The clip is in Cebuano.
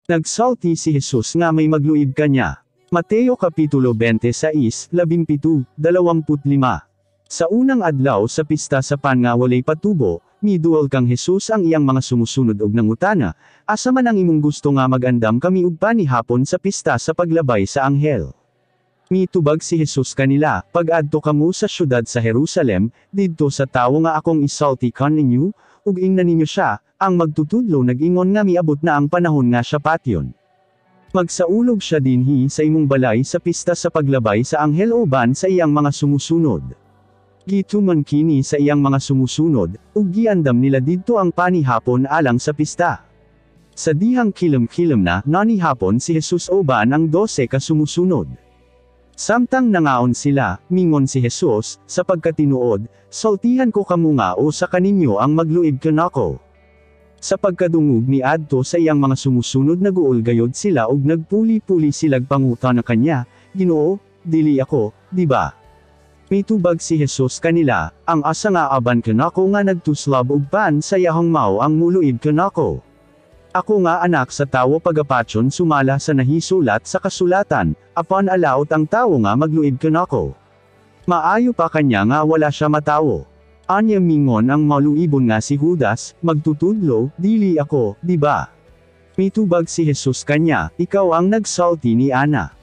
Nagsulti si Jesus nga may magluib kanya. Mateo Kapitulo 26, 17, 25. Sa unang adlaw sa pista sa pan nga walay patubo, miduol kang Jesus ang iyang mga sumusunod og nangutana, "Asa man ang imong gusto nga magandam kami og panihapon sa pista sa paglabay sa anghel?" Mitubag si Jesus kanila, "Pag-adto kamo sa syudad sa Jerusalem, didto sa tawo nga akong isulti kaninyo, ug ingna ninyo siya, 'Ang magtutudlo nag-ingon nga miabot na ang panahon nga siya patyon. Magsaulog siya dinhi sa imong balay sa pista sa paglabay sa anghel uban sa iyang mga sumusunod." Gituman kini sa iyang mga sumusunod, ug giandam nila didto ang panihapon alang sa pista. Sa dihang kilom-kilom na, nanihapon si Jesus uban ang 12 ka sumusunod. Samtang nangaon sila, mingon si Jesus, "Sa pagkatinuod, sultihan ko kamo nga usa kaninyo ang magluib kanako." Sa pagkadungog ni adto sa iyang mga sumusunod, naguol gayod sila ug nagpuli-puli silag pangutana kanya, "Ginoo, dili ako, di ba?" Mitubag si Jesus kanila, "Ang asa nga aban kanako nga nagtuslob og pan sa iyahang mao ang muluib kanako. Ako nga Anak sa Tawo pagapatyon sumala sa nahisulat sa kasulatan, apan alaot ang tawo nga magluib kanako. Maayo pa kanya nga wala siya matawo." Anya mingon ang maluibon nga si Judas, "Magtutudlo, dili ako, di ba?" Mitubag si Jesus kanya, "Ikaw ang nagsulti ni ana."